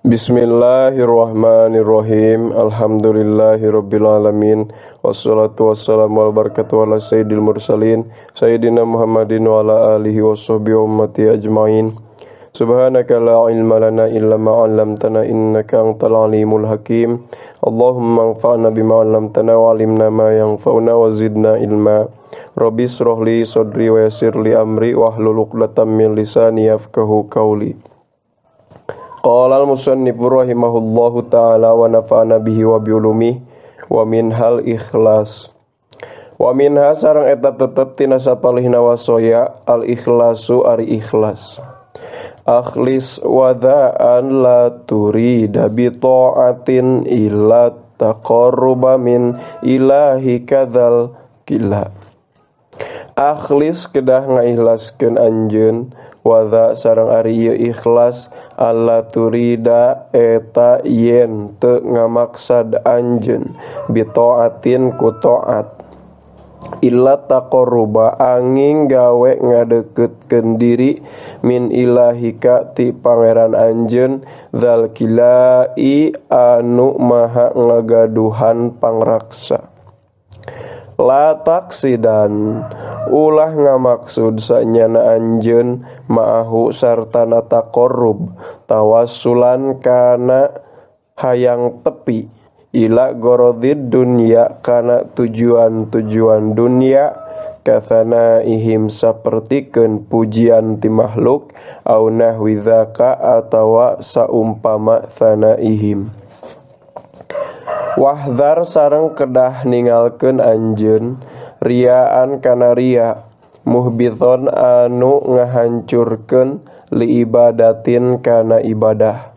Bismillahirrahmanirrahim. Alhamdulillahirabbil alamin. Wassalatu wassalamu ala barakatuh ala sayyidil mursalin sayyidina Muhammadin wa ala alihi washabbihi ummati ajmain. Subhanaka la ilma lana illa ma 'allamtana innaka antal alimul hakim. Allahumma anfa'na bima 'allamtana wa 'allimna ma yanfa'una wa zidna ilma. Rabbi israh li sadri wa yassir li amri wahlul 'uqdatam min lisani yafqahu qawli. Qala al-musannifu rahimahullahu ta'ala wa nafa'ana bihi wa bi'ulumihi wa minhal ikhlas. Wa minha sareng eta tetep tina sapalihna wasoya al ikhlasu ari ikhlas. Akhlis wada'an la turida bi ta'atin illa taqarruba min ilahi kadzal kila. Akhlis kedah ngaikhlaskeun anjeun wadha sareng ari ieu ikhlas alla turida eta yen teu ngamaksad anjeun bi taatin ku taat illa taqarruba angin gawe ngadeukeutkeun diri min ilahika ti pangeran anjeun dzal kilai anu maha ngagaduhan pangraksa. La taksidan ulah ngamaksud sanyana anjeun ma'ahu sartana taqarrub tawassulan kana hayang tepi ila gorodid dunya kana tujuan-tujuan dunya kathana ihim sapertikeun pujian ti makhluk au nahwi dzaka atawa saumpama thanaihim. Wahdhar sareng kedah ningalkeun anjeun riaan kana ria muhbithon anu ngahancurkeun li ibadatin kana ibadah.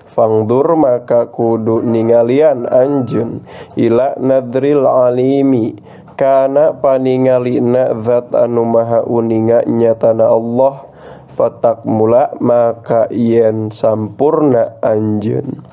Fangdur maka kudu ningalian anjeun ila nadril alimi kana paningalina zat anu maha uninga nyatana Allah fatak mula maka yen sampurna anjeun.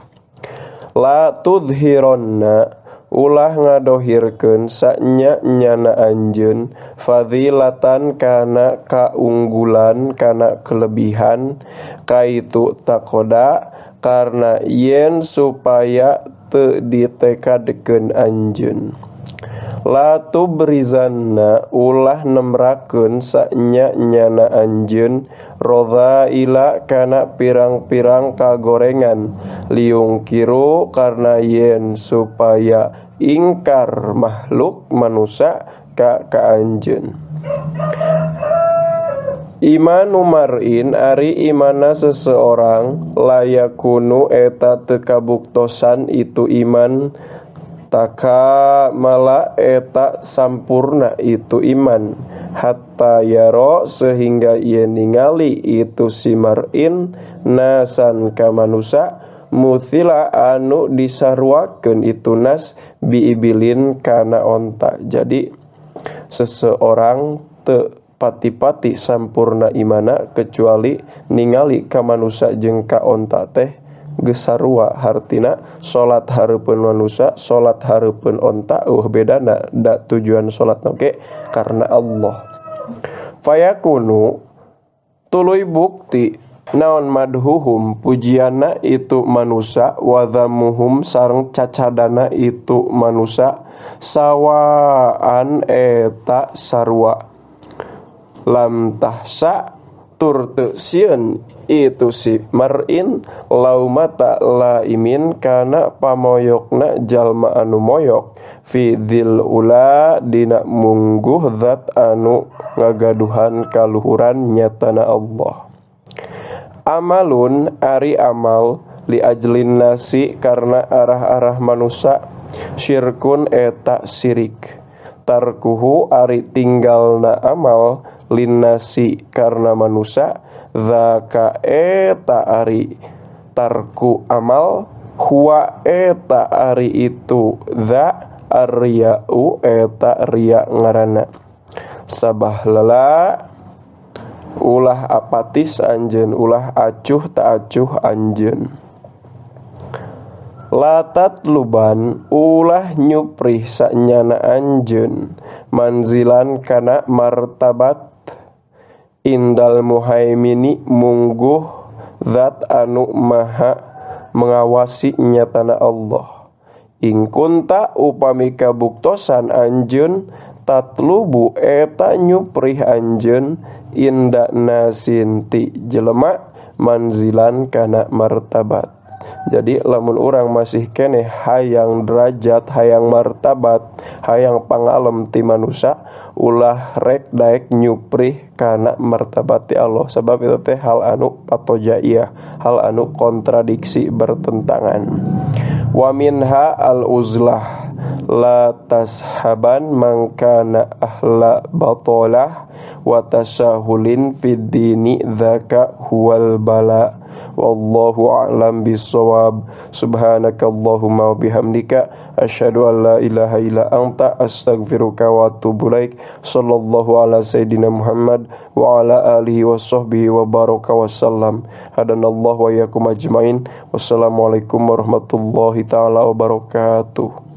La tudhironna ulah ngadohirkeun sanya nyana anjeun fadilatan kana kaunggulan kana kelebihan kaitu takoda karena yen supaya teu ditekadkeun anjeun. La tubrizanna ulah nemrakeun sanya nyana anjeun rodhaila kana pirang-pirang kagorengan liung kiru karena yen supaya ingkar makhluk manusa ka anjeun. Imanu mar'in ari imana seseorang layakunu eta teu kabuktosan itu iman taka mala eta sampurna itu iman hatta yaro sehingga ia ningali itu si mar'in nasan ka manusa muthila anu disaruakeun itu nas biibilin kana onta. Jadi seseorang teu pati-pati sampurna imana kecuali ningali ka manusa jeung ka onta teh geus sarua, hartina salat hareupeun manusa salat hareupeun onta bedana da tujuan salat oge karena Allah. Fayakunu tuluy bukti naon madhuhum pujianna itu manusa wadhamuhum sareng cacadana itu manusa sawaan eta sarua. Lam tahsa tur teu sieun itu si mar'in laumata laimin kana pamoyokna jalma anu moyok fi dzil ula dina mungguh zat anu ngagaduhan kaluhuran nyatana Allah. Amalun ari amal li ajlin nasi karena arah-arah manusa syirkun eta sirik. Tarkuhu ari tinggalna amal linnasi karena manusa zaka eta ari tarku amal huwa eta ari itu za arriyau eta riya ngaranna. Sabah lala ulah apatis anjeun ulah acuh ta acuh anjeun. Latat luban ulah nyuprih sanyana anjeun manzilan kana martabat indal muhaimini mungguh zat anu maha mengawasi nyatana Allah. In kunta upami kabuktosan anjeun tatlubu eta nyuprih anjeun inda nasin ti jelema manzilan kana martabat. Jadi lamun urang masih keneh hayang derajat, hayang martabat, hayang pangalem ti manusa, ulah rek daek nyuprih kana martabat ti Allah. Sebab itu teh hal anu patojaiyah, hal anu kontradiksi, bertentangan. Wa minha al-uzlah la tashaban man kana ahla batalah wa tasahulin fid dini dzaka huwal bala. Wallahu a'lam bissawab. Subhanakallahumma wa bihamdika asyhadu an la ilaha illa anta astaghfiruka wa atubu ilaik. Sallallahu ala sayidina Muhammad wa ala alihi wa sahbihi wa baraka wasallam. Hadanallahu wa iyyakum ajmain. Wassalamualaikum warahmatullahi taala wabarakatuh.